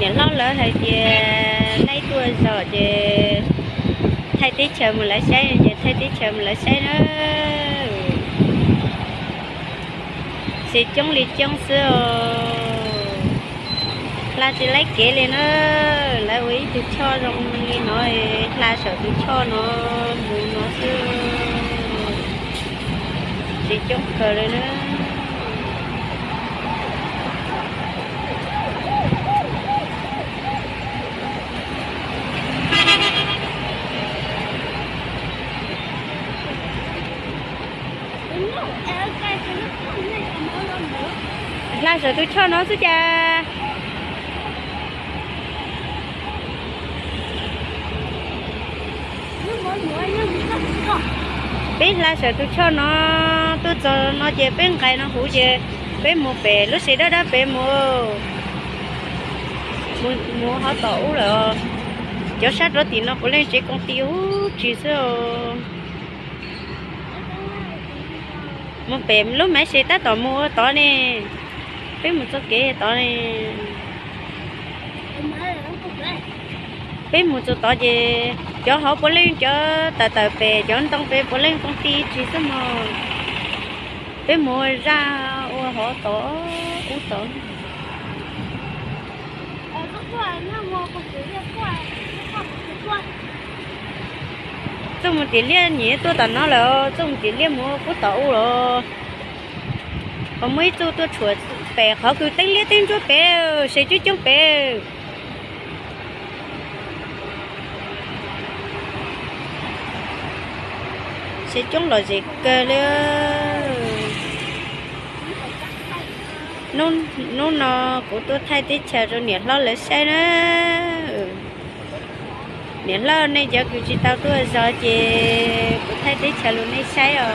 Niam hlob lawv hais tias laib tuaj zog ces thaij teb chaws mus lawv saib, ces thaij teb chaws mus lawv saib na. Txiv coob li coob xwb os. Hla tsis laib kev li na. Lawv ua ib tug choj zoo li no, hla saum tus choj no mus no xwb. Txiv coob kawg li na. Hla saum tus choj no xwb cas. Peb hla saum tus choj no tuaj txog no ces peb nqis no huv ces peb mus pem lub tsev dawb dawb pem mus. Mus hov tom ub lawm. Cov sab rov tim no puav leej tsev koom ti ub tsis xwb. Mus pem lub maiv se tab tom mus ua tod ne. Peb mus txoj kev tod ne. Peb mus txog tod ces cov hauv puav leej, cov tawm tawm pem cov ntoo pem puav leej koom ti tsis xwb mog. Peb mus zaj ua hov tod ub tod. Txoj mus tim liaj nyiam tuaj tom no lawm, txoj mus tim liaj mus ua kub tom ub los. Qhov muaj ib txoj tuaj tshuam pem qhov kws teeb liab teeb ntsuab pem, se coob coob pem. Se coob lom zem kawg li. Hnub no kuv tuaj thaij teb chaws rau niam hlob lawv saib na. Niam hlob, nej cov kws tsis tau tuaj zog ces kuv thaij teb chaws rau nej saib os.